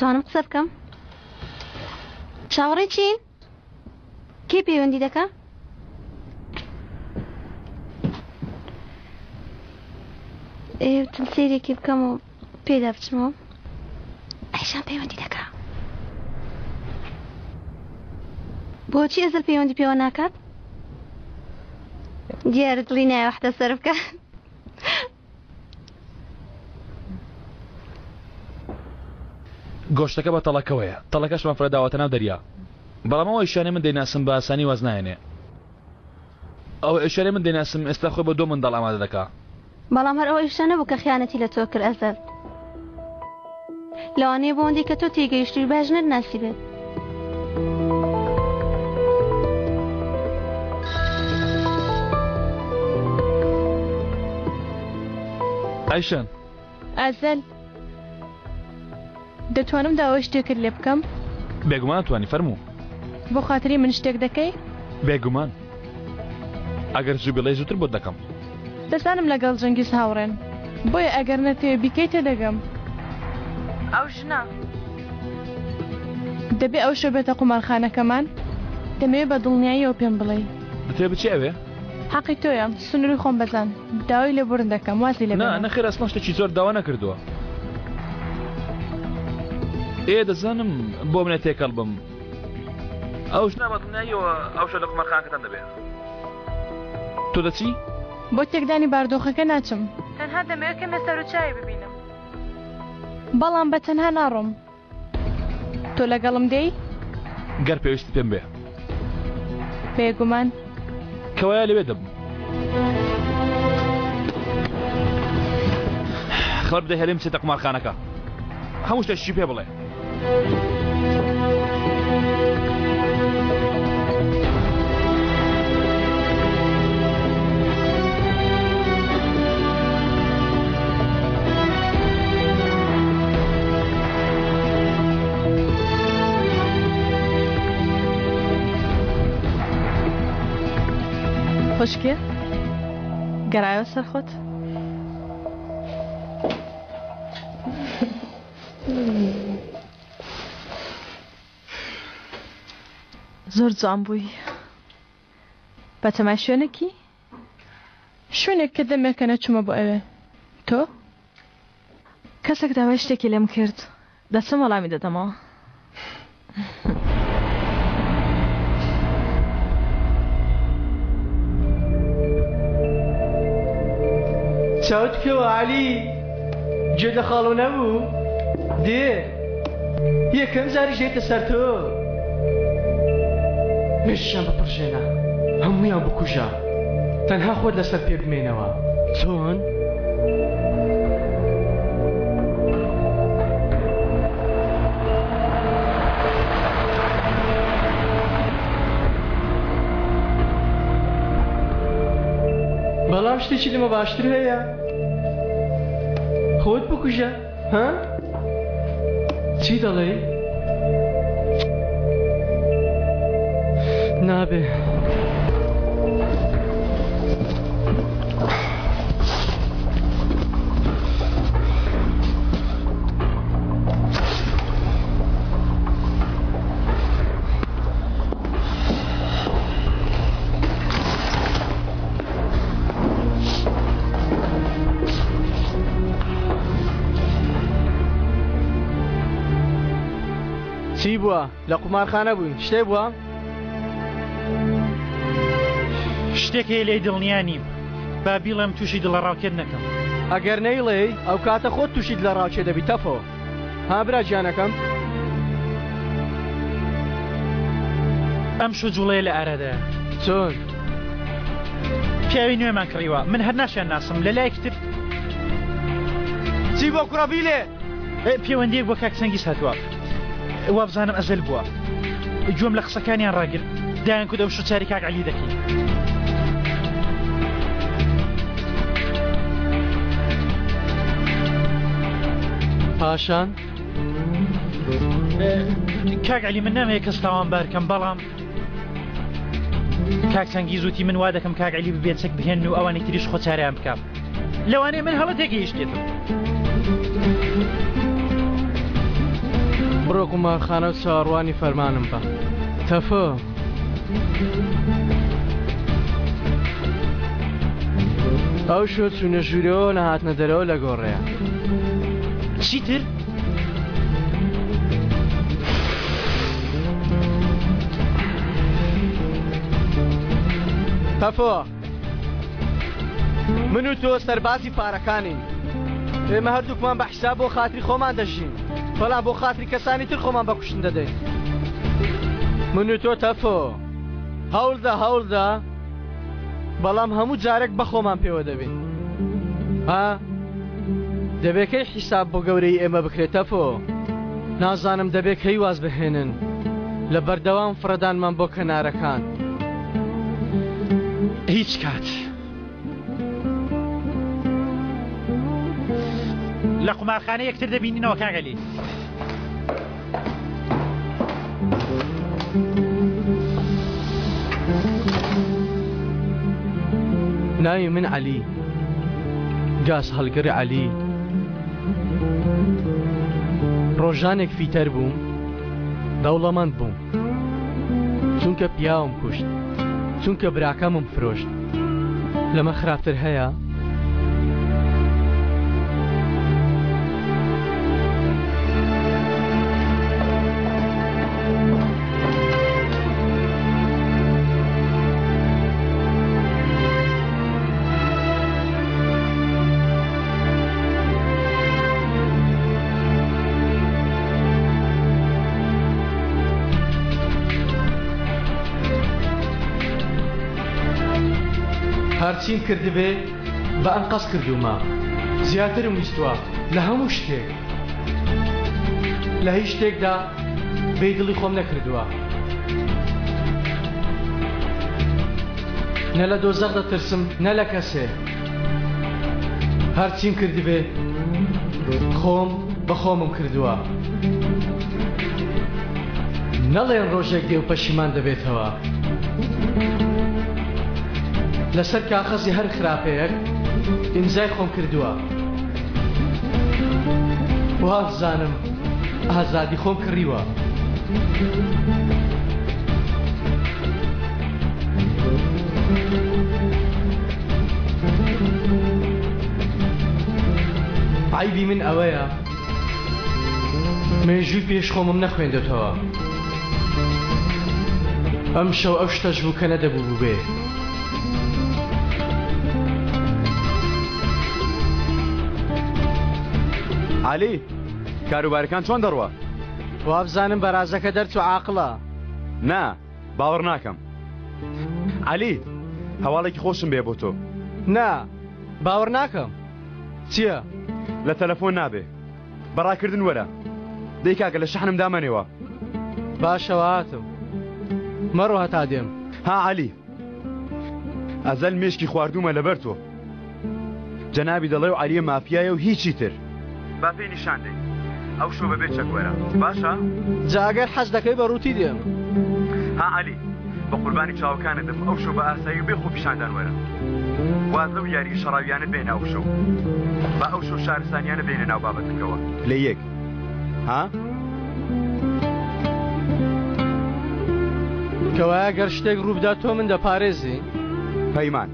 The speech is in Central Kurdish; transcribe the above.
دەتوانم قسە بکەم؟ چاوەڕێی چین؟ کێ پەیوەندی دەکا؟ ئێ وتم سەیرێکی بکەم و پێدا بچمەوە ئەیشان پەیوەندی دەکا بۆچی ئەزل پەیوەندی پێوە ناکات؟ دیارە دڵی نایە وەحدە سەر بکە گۆشتەکە بە تەڵەکەوەیە تەڵەکەشمان فرەداوەتە ناو دەریا بەڵام ئەو ئەیشانەی من دەیناسم بە ئاسانی واز نایەنێ ئەو ئەیشانەی من دەیناسم ئێستا خۆی بۆ دو منداڵ ئامادە دەکا. بەڵام هەر ئەو ئەیشە نەبوو کە خیانەتی لە تۆ کرد ئەزەل. لەوانەیە بۆ ئەوەندەی کە تۆ تێگەیشتووی باش نەتناسیبێت. ئایشان. ئازەل دەتوانم داوای شتێکت لێ بکەم؟ بێگومان توانی فەرموو. بۆ خاتری من شتێک دەکەی؟ بێگومان ئەگەر زوو بڵێی زووتر بۆت دەکەم. دەزانم لەگەڵ جەنگیز هاوڕێن بۆیە ئەگەر نەتەوێ بیکەی تێدەگەم. ئەو ژنە دەبێ ئەو شەو بێتە قومارخانەکەمان؟ دەمەوێ بە دڵنیاییەوە پێم بڵێی. دەتەوێ بچی ئەوێ؟ حەقی تۆیە، سنووری خۆم بەزاند. داوای لێبوردن دەکەم، وازی لێ نا، بێنە. نەخێر ئەسڵەن شتێکی زۆر داوا نەکردووە. ئێ دەزانم بۆ منە تێکەڵ بم. ئەو ژنە بە دڵنیاییەوە ئەو شەو لە قومارخانەکەتان دەبێ. تۆ دەچی؟ بۆ تێکدانی باردۆخەکە ناچم. تەنها دەمەوێت کەمێ سەروچاوی ببینم. بەڵام بە تەنها ناڕۆم. تۆ لەگەڵم دێی؟ گەر پێویستت پێم بێ. بێگومان. کەوایە لەوێ دەبم. خەبەر بدە هێلین بچێتە قومارخانەکە. هەموو شتێکی پێ بڵێ. خوشکێ گەڕایەوە سەر خۆت؟ زۆر جوان بووی بەتەمای شوێنێکی؟ شوێنێک کە دەمێکە نەچوومە بۆ ئەوێ تۆ؟ کەسێک داوای شتێکی لێم کرد دەچم وەڵامی دەدەمەوە. چاوت بکەوە عەلی گوێت لە خاڵۆ نەبوو؟ دێ یەکەم جاریش دێتە سەر تۆ مێشکیان بپڕژێنە هەموویان بکوژە تەنها خۆت لەسەر پێ بمێنەوە چۆن؟ بەڵام شتێکی لەمە باشتر هەیە خۆت بکوژە ها؟ چی دەڵێی؟ نابێ. چی بووە؟ لە قومارخانە بووین شتێ بووە؟ شتێک هەیە لێی دڵنیا نیم با بیڵێم تووشی دڵەڕاوکێت نەکەم. ئەگەر نەیڵێی ئەو کاتە خۆت تووشی دلەڕاوکێ دەبی تەفۆ ها برا گیانەکەم. ئەمشۆ جوڵەیە لە ئارادایە. چۆن؟ پیاوی نوێمان کڕیوە من هەر ناشیان ناسم لە لایەکی تر چی بۆ کوڕە بیلێ؟ پەیوەندیەک بۆ کاک چەنگیز هاتووە وابزانم ئەزەل بووە گوێم لە قسەکانیان ڕاگرت دایان کوت ئەمشۆ چاری کاک عەلی دەکەین. پاشان؟ کاک عەلی من نامەوێت کەس تاوانبار کەم بەڵام کاک چەنگیز وتی من وا دەکەم کاک عەلی ببێت چەک بهێن و ئەوانی تریش خۆ چاریان بکەم لەوانەیە من هەڵە تێگەیشتێتم. بڕۆ قومارخانە و چاوەڕوانی فەرمانم بە. تەفۆ. ئەو شۆ چوونە ژوورەوە نەهاتنە دەرەوە لە گۆڕێیە. چیتر؟ تەفۆ. من و تۆ سەربازی پارەکانین. ئێمە هەردووکمان بە حیساب بۆ خاتری خۆمان دەژین، بەڵام بۆ خاتری کەسانی تر خۆمان بە کوشتن دەدەین. من و تۆ تەفۆ هەوڵدە هەوڵدە بەڵام هەموو جارێک بە خۆمان پێوە دەبین. ها دەبێ کەی حیساب بۆ گەورەی ئێمە بکرێت تەفۆ؟ نازانم دەبێ کەی واز بهێنن لە بەردەوام فڕێدانمان بۆ کەنارەکان. هیچ کات. لە قومارخانە یەکتر دەبینینەوە کاک عەلی. ناوی من عەلی گاز هەڵگر عەلی ڕۆژانێک فیتەر بووم دەوڵەمەند بووم چونکە پیاوم کوشت چونکە براکەمم فرۆشت لەمە خراپتر هەیە؟ هەرچیم کردبێ بە ئەنقەست کردوومە زیاترم ویستووە لە هەموو شتێک لە هیچ شتێکدا بێ دڵی خۆم نەکردووە نە لە دۆزەخ دەترسم نە لە کەسێ هەرچیم کردبێ خۆم بە خۆمم کردووە نەڵێن ڕۆژێک دێ و پەشیمان دەبێتەوە لەسەر کاخەزی هەر خراپەیەک ئیمزای خۆم کردووە وابزانم ئازادی خۆم کڕیوە. عەیبی من ئەوەیە مێژووی پێش خۆمم نەخوێندۆتەوە. ئەمشەو ئەو شتەش بوو کە نەدەبوو بووبێ. عەلی، کاروبارەکان چۆن دەڕوا؟ وابزانم بەرازەکە دەرچوو عاقڵە. نا، باوەڕ ناکەم. عەلی، هەواڵێکی خۆشم بێ بۆ تۆ. نا، باوەڕ ناکەم. چییە؟ لە تەلەفۆن نابێ. بە ڕاکردن وەرە. دەی کاکە لە شەحنم دامەنێوە. باشە هاتم. مەڕۆ هەتا دێم. ها عەلی. ئەزەل مێشکی خواردوومە لەبەر تۆ. جەنابی دەڵێ و عەلیە مافیایە و هیچی تر. با پێی نیشان دەی. ئەو شەو بەبێ چەک وەرە. باشە؟ جا ئەگەر حەز دەکەی بە ڕووتی دێم. ها عەلی. بە قوربانی چاوەکانت بم ئەو شەو بە ئاسایی و بێ خۆپیشاندان وەرە. واز لەو یارییە شەڕاویانە بێنە ئەو شەو. با ئەو شەو شارستانیانە بێنە ناو بابەتەکەوە. لە یەک. ها؟ کەوایە گەر شتێک ڕووبدا تۆ من دەپارێزی؟ پەیمان.